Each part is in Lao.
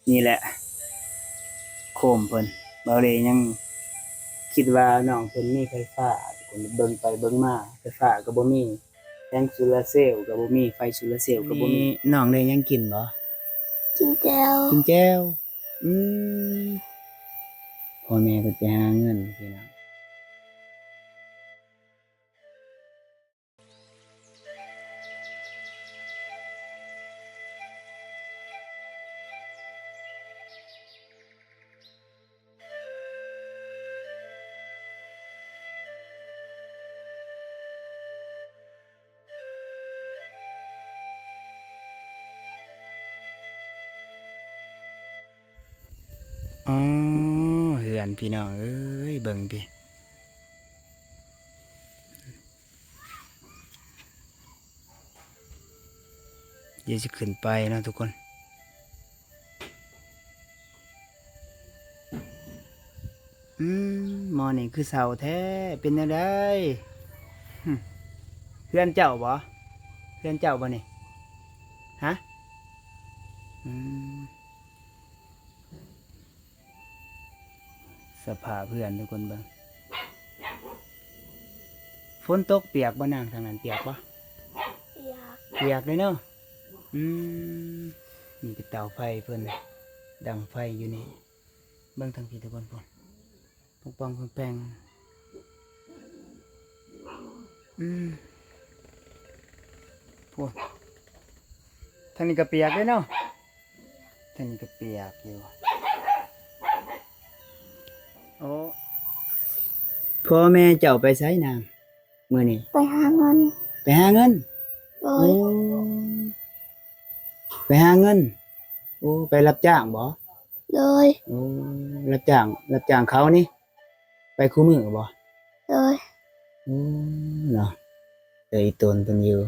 ນີ້ແຫຼະໂຄມເພິ່ນ. ເບົາເລຍັງຄິດວ່ານ້ອງເພິ່ນມີໄຟຟ້າ, ເບິ່ງໄປເບິ່ງມາໄຟຟ້າກໍບໍ່ມີ, ແຜງໂຊລາເຊວກໍບໍ່ມີ, ໄຟໂຊລາເຊວກໍບໍ່ມີ. ນ້ອງໄດ້ຫຍັງກິນບໍ່? ກິນແຈ່ວ. ກິນແຈ່ວ. ອືມ ພໍ່ແມ່ເພິ່ນໄປຫາເງິນພີ່ນ້ອງ. ອໍ ເຮືອນພີ່ນ້ອງເອີຍ ເບິ່ງຕິ. ດຽວຊິຂຶ້ນໄປເນາະທຸກຄົນ. ອືມ ໝໍນີ້ຄືເຊົາແທ້ ເປັນແນວໃດ? ເຮືອນເຈົ້າບໍ່? ເຮືອນເຈົ້າບໍ່ນີ້? ຮະ? ອືມ ສະພາບເຮືອນທຸກຄົນເບິ່ງ. ຝົນຕົກປຽກບໍ່ນາງ? ທາງນັ້ນປຽກບໍ່? ປຽກ ປຽກເລີຍເນາະ. ອືມ ນີ້ເປັນເຕົາໄຟເພິ່ນ ດັງໄຟຢູ່ນີ້. ເບິ່ງທາງພີ້ທຸກຄົນ ພຸ້ນ ປົງໆແປງໆ. ອືມ ພຸ້ນ ທາງນີ້ກໍປຽກເດ້ເນາະ. ທາງນີ້ກໍປຽກຢູ່. ໂອ້ ພໍ່ແມ່ເຈົ້າໄປໃສນາງ ມື້ນີ້? ໄປຫາເງິນ. ໄປຫາເງິນ? ໂດຍ. ໂອ້ ໄປຫາເງິນ. ໂອ້ ໄປຮັບຈ້າງບໍ່? ໂດຍ. ໂອ້ ຮັບຈ້າງ ຮັບຈ້າງເຂົານີ້ ໄປຄູ່ມື້ບໍ່? ໂດຍ. ໂອ້ ເນາະ ເອີ ອີ່ຕົນເພິ່ນຢູ່.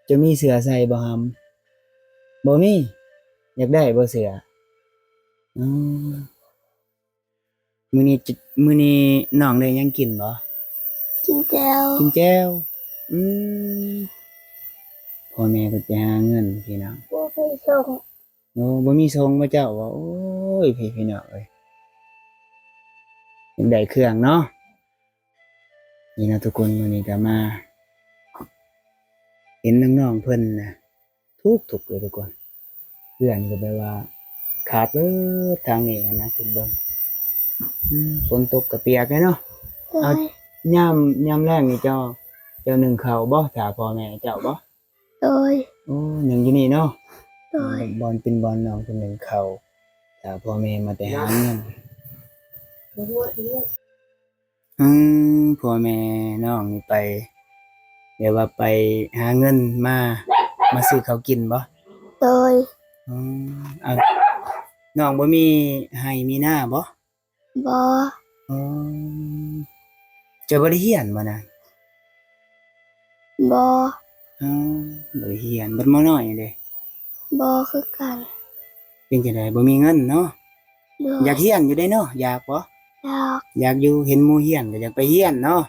ເຈົ້າມີເສື້ອໃສ່ບໍ່ຫຳ? ບໍ່ມີ. ຢາກໄດ້ບໍ່ເສື້ອ? ອືມ ມື້ນີ້ ມື້ນີ້ນ້ອງໄດ້ຫຍັງກິນບໍ່? ກິນແຈ່ວ. ກິນແຈ່ວ. ອືມ ພໍ່ແມ່ເພິ່ນໄປຫາເງິນພີ່ນ້ອງ. ບໍ່ໄດ້ສົ່ງ. ໂອ້ ບໍ່ມີສົ່ງບໍ່ເຈົ້າບໍ່? ໂອ້ຍ ພີ່ ພີ່ນ້ອງເອີຍ ຢາກໄດ້ເຄື່ອງເນາະ. ນີ້ເນາະທຸກຄົນ ມື້ນີ້ກໍມາເຫັນນ້ອງໆເພິ່ນນະ ທຸກໆເລີຍທຸກຄົນ. ເຮືອນກໍແບບວ່າຂາດເບີດທາງນີ້ນະ ເພິ່ນເບິ່ງ. ອືມ ຝົນຕົກກໍປຽກເລີຍເນາະ. ໂດຍ. ເອົາ ຍາມ ຍາມແລງນີ້ເຈົ້າ ເຈົ້າໜຶ້ງເຂົ້າບໍ່ ຖ້າພໍ່ແມ່ເຈົ້າບໍ່? ໂດຍ. ໂອ້ ໜຶ້ງຢູ່ນີ້ເນາະ. ໂດຍ. ບ່ອນ ເປັນບ່ອນນ້ອງເພິ່ນໜຶ້ງເຂົ້າ ຖ້າພໍ່ແມ່ມາແຕ່ຫາເງິນ. ອືມ ພໍ່ແມ່ນ້ອງນີ້ໄປ ແບບວ່າໄປຫາເງິນມາ ມາຊື້ເຂົ້າກິນບໍ່? ໂດຍ. ອືມ ເອົາ ນ້ອງບໍ່ມີໄຮ່ມີນາບໍ່? ບໍ່. ອໍ ເຈົ້າບໍ່ໄດ້ຮຽນບໍ່ນະ? ບໍ່. ອໍ ບໍ່ໄດ້ຮຽນ. ບັດໝໍນ້ອຍເດ? ບໍ່ຄືກັນ. ເປັນຈັ່ງໃດ ບໍ່ມີເງິນເນາະ? ໂດຍ. ຢາກຮຽນຢູ່ເດ້ເນາະ ຢາກບໍ່? ຢາກ. ຢາກຢູ່ ເຫັນໝູ່ຮຽນກໍຢາກໄປຮຽນເນາະ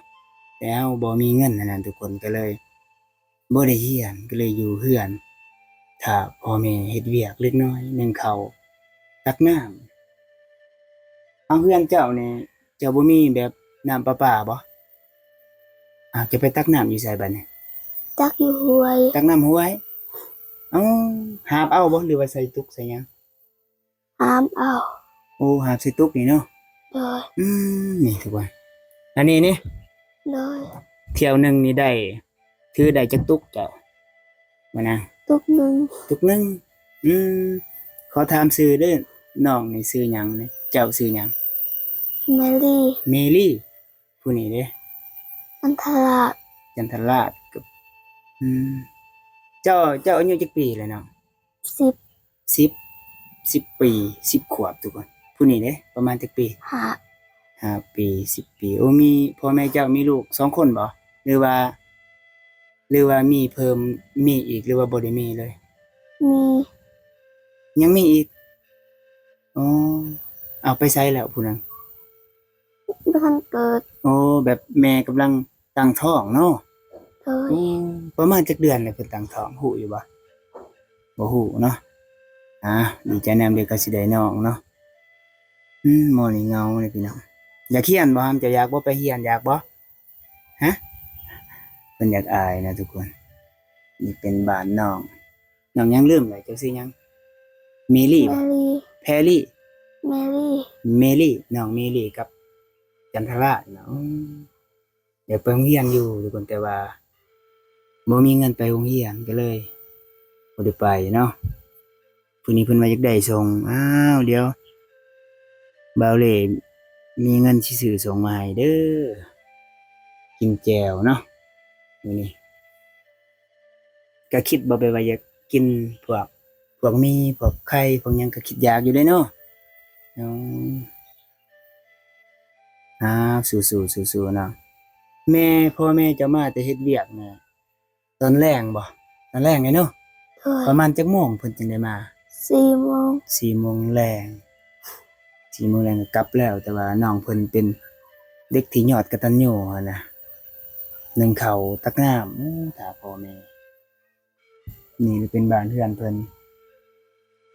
ແຕ່ເຮົາບໍ່ມີເງິນຫັ້ນນະທຸກຄົນ ກໍເລີຍ ບໍ່ໄດ້ຮຽນ ກໍເລີຍຢູ່ເຮືອນ ຖ້າພໍ່ແມ່ເຮັດວຽກເລັກນ້ອຍ ໜຶ້ງເຂົ້າ ຕັກນ້ຳ. ເອົາ ເຮືອນເຈົ້ານີ້ ເຈົ້າບໍ່ມີແບບນ້ຳປະປາບໍ່? ເອົາ ຈະໄປຕັກນ້ຳຢູ່ໃສບັດນີ້? ຕັກຢູ່ຫ້ວຍ. ຕັກນ້ຳຫ້ວຍ? ເອົາ ຫາບເອົາບໍ່ ຫຼືວ່າໃສ່ຕຸກໃສ່ຫຍັງ? ຫາບເອົາ. ໂອ້ ຫາບໃສ່ຕຸກນີ້ເນາະ. ໂດຍ. ອືມ ນີ້ທຸກຄົນ ອັນນີ້ນີ້. ໂດຍ. ຖ້ຽວໜຶ່ງນີ້ໄດ້ ຖືໄດ້ຈັກຕຸກເຈົ້າ? ມານະ ຕຸກໜຶ່ງ. ຕຸກໜຶ່ງ. ອືມ ຂໍຖາມຊື່ເດີ້ ນ້ອງນີ້ຊື່ຫຍັງ? ເຈົ້າຊື່ຫຍັງ? ເມລີ. ເມລີ. ຜູ້ນີ້ເດ້? ຈັນທະລາດ. ຈັນທະລາດ. ອືມ ເຈົ້າ ເຈົ້າອາຍຸຈັກປີແລ້ວນ້ອງ? ສິບ. ສິບ ສິບປີ ສິບຂວບທຸກຄົນ. ຜູ້ນີ້ເດ້ ປະມານຈັກປີ? ຫ້າ. ຫ້າປີ ສິບປີ. ໂອ້ ມີ ພໍ່ແມ່ເຈົ້າມີລູກສອງຄົນບໍ່? ຫຼືວ່າ ຫຼືວ່າມີເພີ່ມ ມີອີກ ຫຼືວ່າບໍ່ໄດ້ມີເລີຍ? ມີ. ຍັງມີອີກ? ອໍ ເອົາໄປໃສແລ້ວຜູ້ໜຶ່ງ? ບໍ່ທັນເກີດ. ໂອ້ ແບບແມ່ກຳລັງຕັ້ງທ້ອງເນາະ. ໂດຍ. ໂອ້ ປະມານຈັກເດືອນແລ້ວເພິ່ນຕັ້ງທ້ອງ ຮູ້ຢູ່ບໍ່? ບໍ່ຮູ້ເນາະ. ອ່າ ດີໃຈນຳເດ້ ກໍຊິໄດ້ນ້ອງເນາະ. ອືມ ໝໍນີ້ເຫງົາເດ້ພີ່ນ້ອງ. ຢາກຮຽນບໍ່? ເຈົ້າຢາກບໍ່ໄປຮຽນ? ຢາກບໍ່? ຮະ? ເພິ່ນຢາກອາຍນະທຸກຄົນ. ນີ້ເປັນບ້ານນ້ອງ ນ້ອງຫຍັງ? ລືມແລ້ວ ເຈົ້າຊື່ຫຍັງ? ເມລີບໍ່? ແພຣີ ເມລີ ເມລີ ນ້ອງເມລີກັບຈັນທະລາດເນາະ. ໂອ້ ຢາກໄປໂຮງຮຽນຢູ່ທຸກຄົນ ແຕ່ວ່າບໍ່ມີເງິນໄປໂຮງຮຽນ ກໍເລີຍບໍ່ໄດ້ໄປເນາະ. ຜູ້ນີ້ເພິ່ນວ່າຢາກໄດ້ສົ້ງ. ອ້າວ ດຽວບ່າວເລ່ມີເງິນຊິຊື້ສົ້ງມາໃຫ້ເດີ ກິນແຈ່ວເນາະມື້ນີ້. ກະຄິດບໍ່ໄປວ່າຢາກກິນພວກ ພວກໝີ່ ພວກໄຂ່ ພວກຫຍັງ ກະຄິດຢາກຢູ່ເດ້ເນາະ. ອໍ ອ້າວ ສູ້ໆ ສູ້ໆ ເນາະ. ແມ່ ພໍ່ແມ່ເຈົ້າມາແຕ່ເຮັດວຽກນະ ຕອນແລງບໍ່? ຕອນແລງເດ້ເນາະ. ໂດຍ. ປະມານຈັກໂມງເພິ່ນຈຶ່ງໄດ້ມາ? ສີ່ໂມງ ສີ່ໂມງແລງ ສີ່ໂມງແລງກໍກັບແລ້ວ. ແຕ່ວ່ານ້ອງເພິ່ນເປັນເດັກທີ່ຍອດກະຕັນຍູຫັ້ນນະ ໜຶ້ງເຂົ້າຕັກນ້ຳ ໂອ້ ຖ້າພໍ່ແມ່. ນີ້ເປັນບ້ານເຮືອນເພິ່ນ.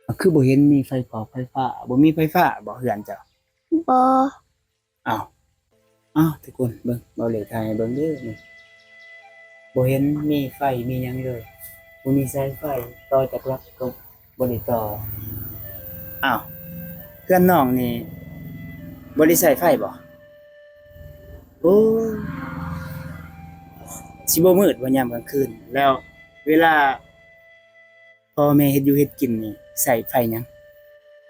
ອາ ຄືບໍ່ເຫັນມີໄຟຟອກໄຟຟ້າ? ບໍ່ມີໄຟຟ້າບໍ່ເຮືອນເຈົ້າ? ບໍ່. ອ້າວ ອ້າວ ທຸກຄົນເບິ່ງ ບ່າວເລ່ຖ່າຍໃຫ້ເບິ່ງເດີນີ້. ບໍ່ເຫັນມີໄຟມີຫຍັງເລີຍ ບໍ່ມີສາຍໄຟ ຕໍ່ຈັກຫຼັກກໍບໍ່ໄດ້ຕໍ່. ອ້າວ ເຮືອນນ້ອງນີ້ບໍ່ໄດ້ໃຊ້ໄຟບໍ່? ໂອ້ ຊິບໍ່ມືດບໍ່ຍາມກາງຄືນ? ແລ້ວເວລາ ພໍ່ແມ່ເຮັດຢູ່ເຮັດກິນນີ້ໃຊ້ໄຟຫຍັງ?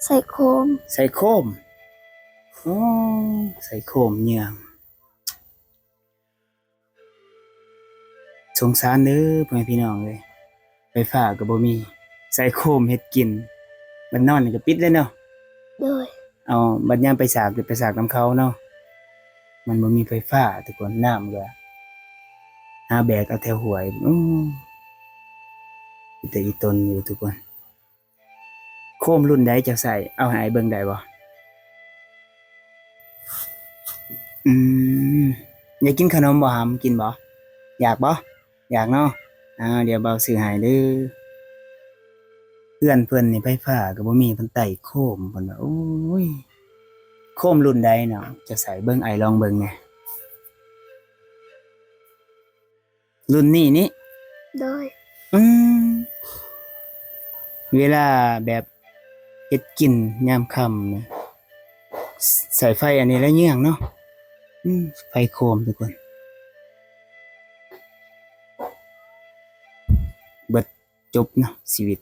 ໃຊ້ໂຄມ. ໃຊ້ໂຄມ. ໂອ້ ໃຊ້ໂຄມເຍືອງ. ສົງສານເດີພໍ່ແມ່ພີ່ນ້ອງເອີຍ ໄຟຟ້າກໍບໍ່ມີ ໃຊ້ໂຄມເຮັດກິນ. ບັດນອນນີ້ກໍປິດເລີຍເນາະ. ໂດຍ. ເອົາ ບັດຍາມໄປສາກ ໄປສາກນຳເຂົາເນາະ. ມັນບໍ່ມີໄຟຟ້າທຸກຄົນ ນ້ຳກໍຫາແບກເອົາແຖວຫ້ວຍ. ໂອ້ ເປັນຕາອີຕົນຢູ່ທຸກຄົນ. ໂຄມລຸ້ນໃດເຈົ້າໃຊ້? ເອົາໃຫ້ອ້າຍເບິ່ງໄດ້ບໍ່? ອືມ ຢາກກິນຂະໜົມບໍ່ຫຳ? ກິນບໍ່? ຢາກບໍ່? ຢາກເນາະ. ອ່າ ດຽວບ່າວຊື້ໃຫ້ເດີ. ເຮືອນເພິ່ນນີ້ໄຟຟ້າກໍບໍ່ມີ ເພິ່ນໄຕ້ໂຄມ ເພິ່ນວ່າ. ໂອ້ຍ ໂຄມລຸ້ນໃດເນາະ ຈະໃຊ້ເບິ່ງ ອ້າຍລອງເບິ່ງແດ່. ລຸ້ນນີ້ນີ້? ໂດຍ. ອືມ ເວລາແບບເຮັດກິນຍາມຄ່ຳນີ້ ໃຊ້ໄຟອັນນີ້ແຫຼະເຍືອງເນາະ. ອືມ ໄຟໂຄມທຸກຄົນ ເບິດ ຈົບເນາະຊີວິດ.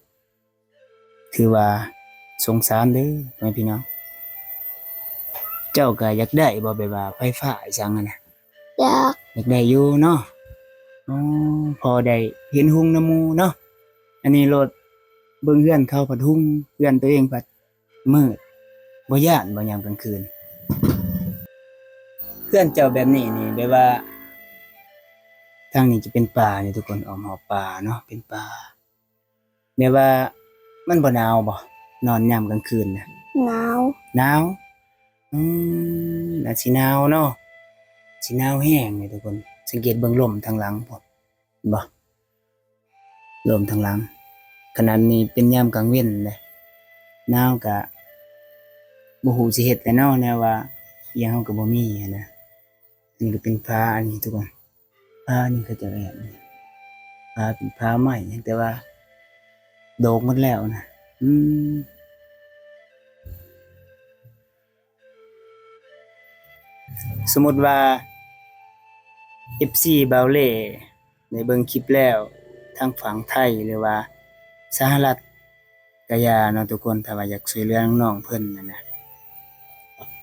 ຖືວ່າສົງສານເດີພໍ່ແມ່ພີ່ນ້ອງ. ເຈົ້າກໍຢາກໄດ້ບໍ່ ແບບວ່າໄຟຟ້າອີ່ຫຍັງຫັ້ນນະ? ຢາກ. ຢາກໄດ້ຢູ່ເນາະ. ອໍ ພໍໄດ້ເຫັນຮຸ່ງນຳໝູ່ເນາະ. ອັນນີ້ໂລດເບິ່ງເຮືອນເຂົາພັດຮຸ່ງ ເຮືອນຕົວເອງພັດມືດ. ບໍ່ຢ້ານບໍ່ຍາມກາງຄືນ? ເຮືອນເຈົ້າແບບນີ້ນີ້ ແບບວ່າ ທາງນີ້ຈະເປັນປ່ານີ້ທຸກຄົນ ອ້ອມຮອບປ່າເນາະ ເປັນປ່າ. ແບບວ່າມັນບໍ່ໜາວບໍ່ ນອນຍາມກາງຄືນນະ? ໜາວ. ໜາວ? ອືມ ອາດຊິໜາວເນາະ ຊິໜາວແຮງເດທຸກຄົນ. ສັງເກດເບິ່ງລົມທາງຫຼັງພຸ້ນ ເຫັນບໍ່? ລົມທາງຫຼັງ. ຂະໜາດນີ້ເປັນຍາມກາງເວັນເດ້ ໜາວກະບໍ່ຮູ້ຊິເຮັດແຫຼະເນາະ ແນວວ່າອີ່ຫຍັງເຮົາກໍບໍ່ມີຫັ້ນນະ. ອັນນີ້ກໍເປັນຝາ ອັນນີ້ທຸກຄົນ ຝານີ້ເຂົາເຈົ້າແອບນີ້ ຝາເປັນຝາໄມ້ ແຕ່ວ່າໂດກໝົດແລ້ວນະ. ອືມ ສົມມຸດວ່າ ເອັຟຊີ ບ່າວເລ່ ໄດ້ເບິ່ງຄລິບແລ້ວ ທາງຝັ່ງໄທ ຫຼືວ່າສະຫະລັດ ກະຢ່າເນາະທຸກຄົນ ຖ້າວ່າຢາກຊ່ວຍເຫຼືອນ້ອງໆເພິ່ນຫັ້ນນະ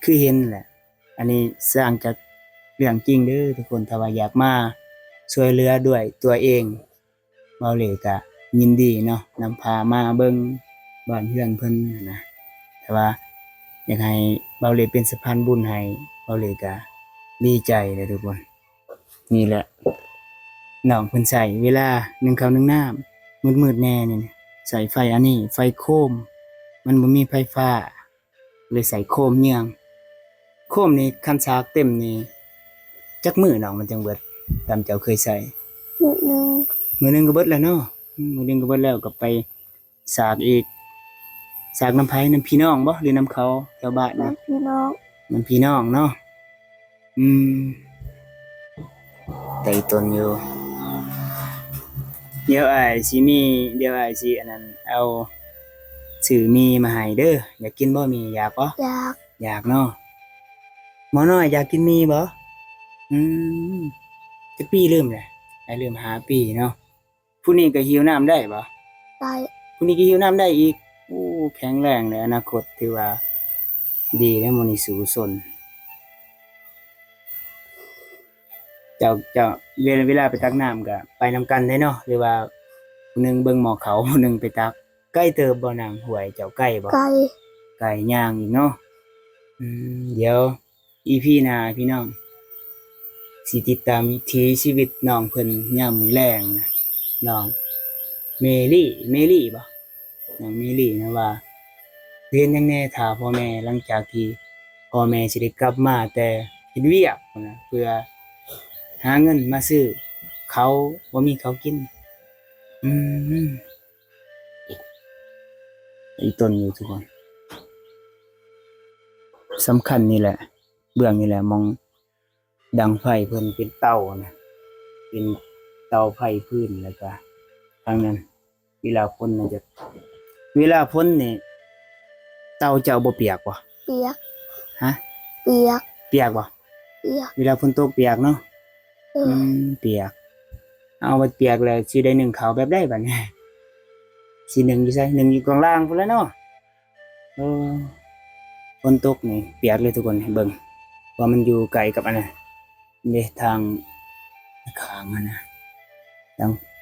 ຄືເຫັນແຫຼະ. ອັນນີ້ສ້າງຈາກເລື່ອງຈິງເດີທຸກຄົນ. ຖ້າວ່າຢາກມາຊ່ວຍເຫຼືອດ້ວຍຕົວເອງ ບ່າວເລ່ກະຍິນດີເນາະ ນຳພາມາເບິ່ງບ້ານເຮືອນເພິ່ນຫັ້ນນະ. ຖ້າວ່າຢາກໃຫ້ບ່າວເລ່ເປັນສະພານບຸນໃຫ້ ບ່າວເລ່ກະດີໃຈເດີທຸກຄົນ. ນີ້ແຫຼະ ນ້ອງເພິ່ນໃຊ້ເວລາໜຶ້ງເຂົ້າໜຶ້ງນ້ຳ ມືດໆແດ່ນີ້ ໃຊ້ໄຟອັນນີ້ ໄຟໂຄມ ມັນບໍ່ມີໄຟຟ້າ ເລີຍໃຊ້ໂຄມເຍືອງ. ໂຄມນີ້ຄັນສາກເຕັມນີ້ຈັກມື້ນ້ອງມັນຈັ່ງເບິດ ຕາມເຈົ້າເຄີຍໃຊ້? ມື້ໜຶ່ງ. ມື້ໜຶ່ງກໍເບິດແລ້ວເນາະ. ອືມ ມື້ໜຶ່ງກໍເບິດແລ້ວ ກໍໄປ ສາກອີກ ສາກນຳໃຜ? ນຳພີ່ນ້ອງບໍ່ ຫຼືນຳເຂົາແຖວບ້ານນະ? ນຳພີ່ນ້ອງ. ນຳພີ່ນ້ອງເນາະ. ອືມ ໄດ້ຕົນຢູ່. ດຽວອ້າຍຊິມີ ດຽວອ້າຍຊິອັນນັ້ນ ເອົາ ຊື້ໝີ່ມາໃຫ້ເດີ. ຢາກກິນບໍ່ໝີ່? ຢາກບໍ່? ຢາກ. ຢາກເນາະ. ໝໍນ້ອຍຢາກກິນໝີ່ບໍ່? ອືມ ຈັກປີລືມແຫຼະ? ອ້າຍລືມ. ຫ້າປີເນາະ. ຜູ້ນີ້ກໍຫິວນ້ຳໄດ້ບໍ່? ໄດ້. ຜູ້ນີ້ກໍຫິວນ້ຳໄດ້ອີກ. ໂອ້ ແຂງແຮງເລີຍ. ອະນາຄົດຖືວ່າດີເດ້ ໝູ່ນີ້ສູ້ຊົນ. ເຈົ້າ ເຈົ້າ ເວລາ ເວລາໄປຕັກນ້ຳກໍໄປນຳກັນໄດ້ເນາະ ຫຼືວ່າຜູ້ໜຶ່ງເບິ່ງໝໍ້ເຂົ້າ ຜູ້ໜຶ່ງໄປຕັກ? ໄກເຕີບບໍ່ ນ້ຳຫ້ວຍເຈົ້າ? ໄກບໍ່? ໄກ. ໄກ ຍ່າງອີກເນາະ. ອືມ ດຽວອີພີໜ້າພີ່ນ້ອງ ຊິຕິດຕາມວິຖີຊີວິດນ້ອງເພິ່ນຍາມມື້ແລງນະ. ນ້ອງເມລີ ເມລີບໍ່? ນ້ອງເມລີນະວ່າ ເຮັດຫຍັງແດ່ຖ້າພໍ່ແມ່ ຫຼັງຈາກທີ່ພໍ່ແມ່ຊິໄດ້ກັບມາແຕ່ເຮັດວຽກພຸ້ນນະ ເພື່ອຫາເງິນມາຊື້ເຂົ້າ ບໍ່ມີເຂົ້າກິນ. ອືມ ອີຕົນຢູ່ທຸກຄົນ. ສຳຄັນນີ້ແຫຼະ ເບື້ອງນີ້ແຫຼະ ໝ່ອງດັງໄຟເພິ່ນເປັນເຕົານະ ເປັນເຕົາໄຟຟືນ. ແລ້ວກະທາງນັ້ນ ເວລາຝົນມັນຈະ ເວລາຝົນນີ້ ເຕົາເຈົ້າບໍ່ປຽກບໍ່? ປຽກ. ຮະ? ປຽກ. ປຽກບໍ່? ປຽກ. ເວລາຝົນຕົກປຽກເນາະ? ເອີ. ອືມ ປຽກ. ເອົາ ບັດປຽກແລ້ວຊິໄດ້ໜຶ້ງເຂົ້າແບບໃດບັດນີ້? ຊິໜຶ້ງຢູ່ໃສ? ໜຶ້ງຢູ່ຂ້າງລ່າງພຸ້ນແຫຼະເນາະ. ເອີ ຝົນຕົກນີ້ປຽກເລີຍທຸກຄົນ ໃຫ້ເບິ່ງ ເພາະວ່າມັນຢູ່ໃກ້ກັບອັນນັ້ນເດ້ ທາງຂ້າງຫັ້ນນະ.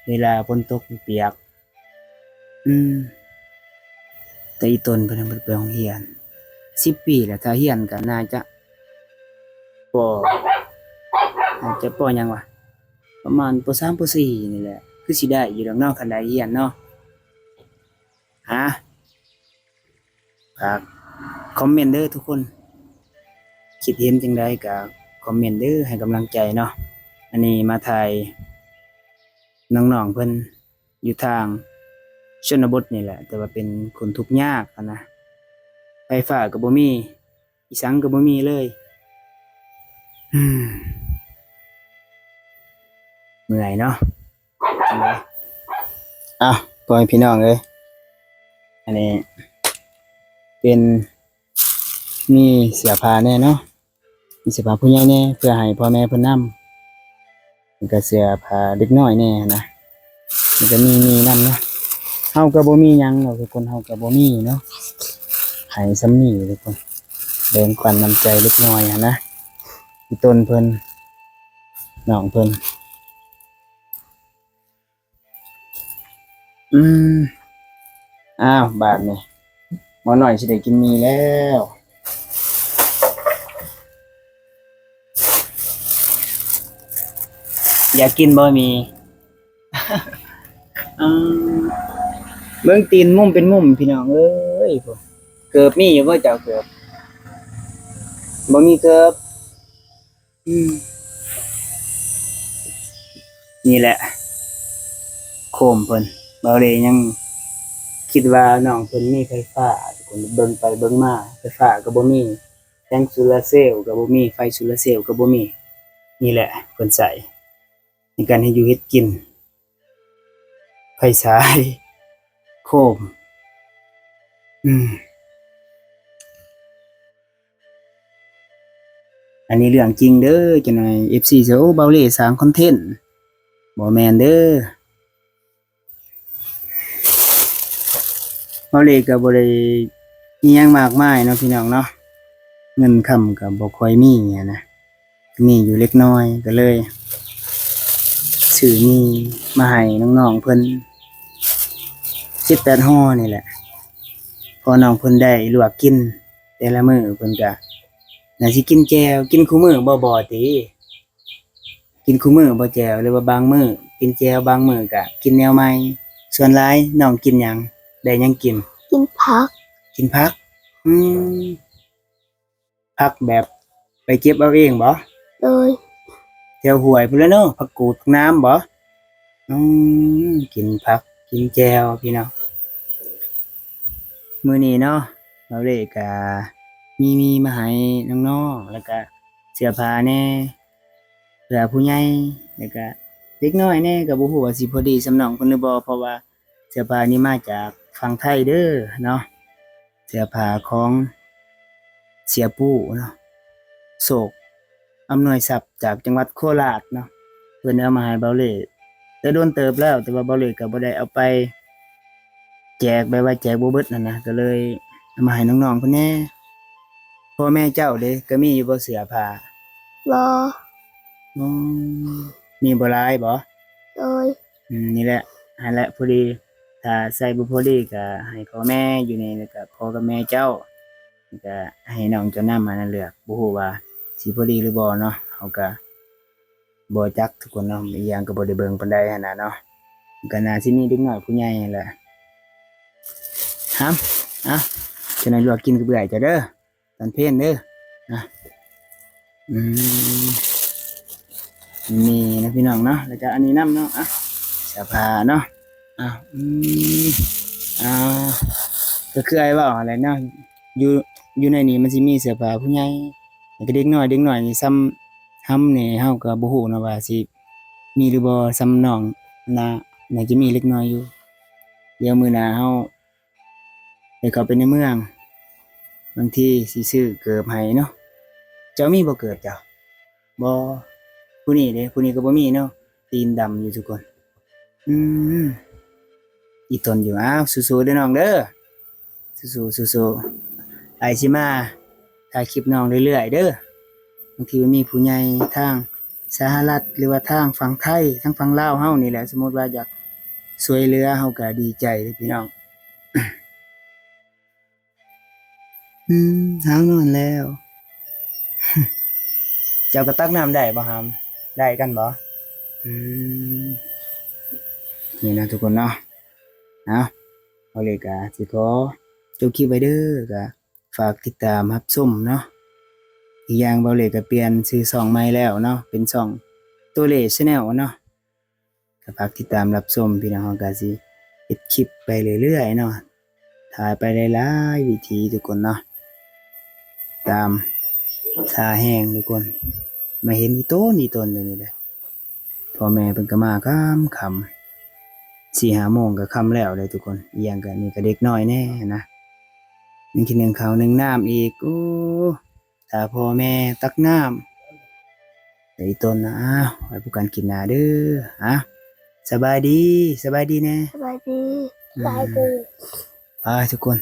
ເວລາຝົນຕົກມັນປຽກ. ອືມ ແຕ່ອີຕົນເພິ່ນຍັງບໍ່ໄດ້ໄປໂຮງຮຽນ ສິບປີແລ້ວ. ຖ້າຮຽນກໍໜ້າຈະ ປ ອາດຈະ ປ ຫຍັງວະ ປະມານ ປ ສາມ ປ ສີ່ ນີ້ແຫຼະ ຄືຊິໄດ້ຢູ່ດອກເນາະ ຄັນໄດ້ຮຽນເນາະ. ຫາ ຝາກຄອມເມັນເດີທຸກຄົນ ຄິດເຫັນຈັ່ງໃດກໍຄອມເມັນເດີ ໃຫ້ກຳລັງໃຈເນາະ. ອັນນີ້ມາຖ່າຍນ້ອງໆເພິ່ນຢູ່ທາງຊົນນະບົດນີ້ແຫຼະ ແຕ່ວ່າເປັນຄົນທຸກຍາກຫັ້ນນະ ໄຟຟ້າກໍບໍ່ມີ ອີ່ສັງກໍບໍ່ມີເລີຍ. ອືມ ເມື່ອຍເນາະ. ຈັ່ງໃດ ເອົ້າ ພໍ່ແມ່ພີ່ນ້ອງເອີຍ ອັນນີ້ເປັນ ມີເສື້ອຜ້າແດ່ເນາະ ມີເສື້ອຜ້າຜູ້ໃຫຍ່ແດ່ ເພື່ອໃຫ້ພໍ່ແມ່ເພິ່ນນຳ. ແລ້ວກໍເສື້ອຜ້າເດັກນ້ອຍແດ່ນະ ແລ້ວກໍມີ ມີນຳເນາະ. ເຮົາກໍບໍ່ມີຫຍັງດອກທຸກຄົນ ເຮົາກໍບໍ່ມີເນາະ ໃຫ້ສ່ຳນີ້ທຸກຄົນ ແບ່ງປັນນ້ຳໃຈເລັກນ້ອຍຫັ້ນນະ ອີ່ຕົນເພິ່ນ ນ້ອງເພິ່ນ. ອືມ ອ້າວ ບາດນີ້ໝໍນ້ອຍຊິໄດ້ກິນໝີ່ແລ້ວ. ຢາກກິນບໍ່ໝີ່? ອືມ ເບິ່ງຕີນມຸມເປັນມຸມ ພີ່ນ້ອງເອີຍ. ເກີບມີຢູ່ບໍ່ເຈົ້າ ເກີບ? ບໍ່ມີເກີບ. ອືມ ນີ້ແຫຼະໂຄມເພິ່ນ ເບົາເລຍັງຄິດວ່ານ້ອງເພິ່ນມີໄຟຟ້າ ເບິ່ງໄປເບິ່ງມາໄຟຟ້າກໍບໍ່ມີ ແຜງໂຊລາເຊວກໍບໍ່ມີ ໄຟໂຊລາເຊວກໍບໍ່ມີ. ນີ້ແຫຼະເພິ່ນໃຊ້ໃນການເຮັດຢູ່ເຮັດກິນ ໄຟສາຍ ໂຄມ. ອືມ ອັນນີ້ເລື່ອງຈິງເດີ ຈັກໜ່ອຍເອັຟຊີຊິວ່າ ໂອ້ ເບົາເລສ້າງຄອນເທັນ. ບໍ່ແມ່ນເດີ ເບົາເລກໍບໍ່ໄດ້ອີ່ຫຍັງມາກມາຍເນາະ ພີ່ນ້ອງເນາະ ເງິນຄຳກໍບໍ່ຄ່ອຍມີຫັ້ນນະ. ມີຢູ່ເລັກນ້ອຍ ກໍເລີຍຊື້ໝີ່ມາໃຫ້ນ້ອງໆເພິ່ນ ເຈັດແປດຫໍ່ນີ້ແຫຼະ ພໍນ້ອງເພິ່ນໄດ້ລວກກິນແຕ່ລະມື້ ເພິ່ນກະໜ້າຊິກິນແຈ່ວ. ກິນຄູ່ມື້ບໍ່? ບໍ່ຕິ ກິນຄູ່ມື້ບໍ່ແຈ່ວ ຫຼືວ່າບາງມື້ກິນແຈ່ວ ບາງມື້ກະກິນແນວໃໝ່. ສ່ວນຫຼາຍນ້ອງກິນຫຍັງ? ໄດ້ຫຍັງກິນ? ກິນຜັກ. ກິນຜັກ? ອືມ ຜັກແບບໄປເກັບເອົາເອງບໍ? ໂດຍ. ແຖວຫ້ວຍພຸ້ນແຫຼະເນາະ ຜັກກູດ ຜັກໜາມບໍ? ອືມ ກິນຜັກກິນແຈ່ວພີ່ນ້ອງ. ມື້ນີ້ເນາະ ເບົາເລກະມີ ມີມາໃຫ້ນ້ອງໆ ແລ້ວກະເສື້ອຜ້າແດ່ ເພື່ອຜູ້ໃຫຍ່ ແລ້ວກະເດັກນ້ອຍແດ່ ກະບໍ່ຮູ້ວ່າຊິພໍດີສ່ຳນ້ອງເພິ່ນຫຼືບໍ່ ເພາະວ່າເສື້ອຜ້ານີ້ມາຈາກຝັ່ງໄທເດີເນາະ ເສື້ອຜ້າຂອງເສຍປູ້ເນາະ ໂຊກ ອຳນວຍຊັບ ຈາກຈັງຫວັດໂຄລາດເນາະ ເພິ່ນເອົາມາໃຫ້ເບົາເລແຕ່ດົນເຕີບແລ້ວ ແຕ່ວ່າເບົາເລກະບໍ່ໄດ້ເອົາໄປແຈກ ແບບວ່າແຈກບໍ່ເບິດຫັ້ນນະ ກະເລີຍເອົາມາໃຫ້ນ້ອງໆເພິ່ນແດ່. ພໍ່ແມ່ເຈົ້າເດ ກະມີຢູ່ບໍ່ເສື້ອຜ້າ? ບໍ່. ອືມ ມີບໍ່ຫຼາຍບໍ່? ໂດຍ. ອືມ ນີ້ແຫຼະ ຫັ້ນແຫຼະ ພໍດີ ຖ້າໃສ່ບໍ່ພໍດີກະໃຫ້ພໍ່ແມ່ຢູ່ນີ້ ແລ້ວກະພໍ່ກັບແມ່ເຈົ້າ ກະໃຫ້ນ້ອງເຈົ້ານຳ ອັນນັ້ນເລືອກ ບໍ່ຮູ້ວ່າຊິພໍດີຫຼືບໍ່ເນາະ ເຮົາກະບໍ່ຈັກທຸກຄົນເນາະ ອີກຢ່າງກະບໍ່ໄດ້ເບິ່ງປານໃດຫັ້ນນະເນາະ ກະໜ້າຊິມີເດັກນ້ອຍຜູ້ໃຫຍ່ຫັ້ນແຫຼະ. ຫຳ ອ່ະ ຈະໄດ້ລວກກິນກັບເອື້ອຍເຈົ້າເດີ ຕອນເພນເດີ ອ່ະ ອືມ ນີ້ນະພີ່ນ້ອງເນາະ ແລ້ວກະອັນນີ້ນຳເນາະ ອ່ະ ເສື້ອຜ້າເນາະ ອ່ະ ອືມ ອ່າ ກະຄືອ້າຍເວົ້າຫັ້ນແຫຼະເນາະ ຢູ່ ຢູ່ໃນນີ້ມັນຊິມີເສື້ອຜ້າຜູ້ໃຫຍ່ ແລ້ວກະເດັກນ້ອຍ ເດັກນ້ອຍນີ້ສ່ຳຫຳນີ້ ເຮົາກະບໍ່ຮູ້ເນາະວ່າຊິມີຫຼືບໍ່ ສ່ຳນ້ອງ ໜ້າ ໜ້າຈະມີເລັກນ້ອຍຢູ່ ດຽວມື້ໜ້າເຮົາ ໄດ້ເຂົ້າໄປໃນເມືອງ ບາງທີຊິຊື້ເກີບໃຫ້ເນາະ ເຈົ້າມີບໍ່ເກີບເຈົ້າ? ບໍ່. ຜູ້ນີ້ເດ ຜູ້ນີ້ກະບໍ່ມີເນາະ ຕີນດຳຢູ່ທຸກຄົນ ອືມ ອີ່ຕົນຢູ່ ອ້າວ ສູ້ໆເດີນ້ອງເດີ ສູ້ໆ ສູ້ໆ ອ້າຍຊິມາຖ່າຍຄລິບນ້ອງເລື້ອຍໆເດີ ບາງທີມັນມີຜູ້ໃຫຍ່ທາງສະຫະລັດ ຫຼືວ່າທາງຝັ່ງໄທ ທາງຝັ່ງລາວເຮົານີ້ແຫຼະ ສົມມຸດວ່າຢາກຊ່ວຍເຫຼືອ ເຮົາກະດີໃຈເດີພີ່ນ້ອງ. ອືມ ຫາວນອນແລ້ວ ເຈົ້າກະຕັກນ້ຳໄດ້ບໍ່ຫຳ? ໄດ້ຄືກັນບໍ່? ອືມ ນີ້ນະທຸກຄົນເນາະ ເອົາ ເບົາເລກະຊິຂໍຈົບຄລິບໄວ້ເດີ ກະ ຝາກຕິດຕາມຮັບຊົມເນາະ ອີກຢ່າງເບົາເລກະປ່ຽນຊື່ຊ່ອງໃໝ່ແລ້ວເນາະ ເປັນຊ່ອງໂຕເລ Channel ເນາະ ກະຝາກຕິດຕາມຮັບຊົມ ພີ່ນ້ອງ ເຮົາກະຊິເຮັດຄລິບໄປເລື້ອຍໆເນາະ ຖ່າຍໄປຫຼາຍໆວິທີທຸກຄົນເນາະ ຕາມທ່າແຮງທຸກຄົນ ມາເຫັນອີ່ຕົນ ອີ່ຕົນຢູ່ນີ້ເດີ ພໍ່ແມ່ເພິ່ນກະມາຄ່ຳໆ ສີ່ຫ້າໂມງກະຄ່ຳແລ້ວເດ້ທຸກຄົນ ອີ່ຫຍັງກະ ນີ້ກະເດັກນ້ອຍແດ່ຫັ້ນນະ ຍັງຊິໜຶ້ງເຂົ້າໜຶ້ງນ້ຳອີກ ໂອ້ ຖ້າພໍ່ແມ່ຕັກນ້ຳ ແລ້ວອີ່ຕົນນະ ອ້າວ ໄວ້ພົບກັນຄລິບໜ້າເດີ ອ່ະ ສະບາຍດີ ສະບາຍດີແດ່ ສະບາຍດີ ອືມ ສະບາຍດີ ໄປທຸກຄົນ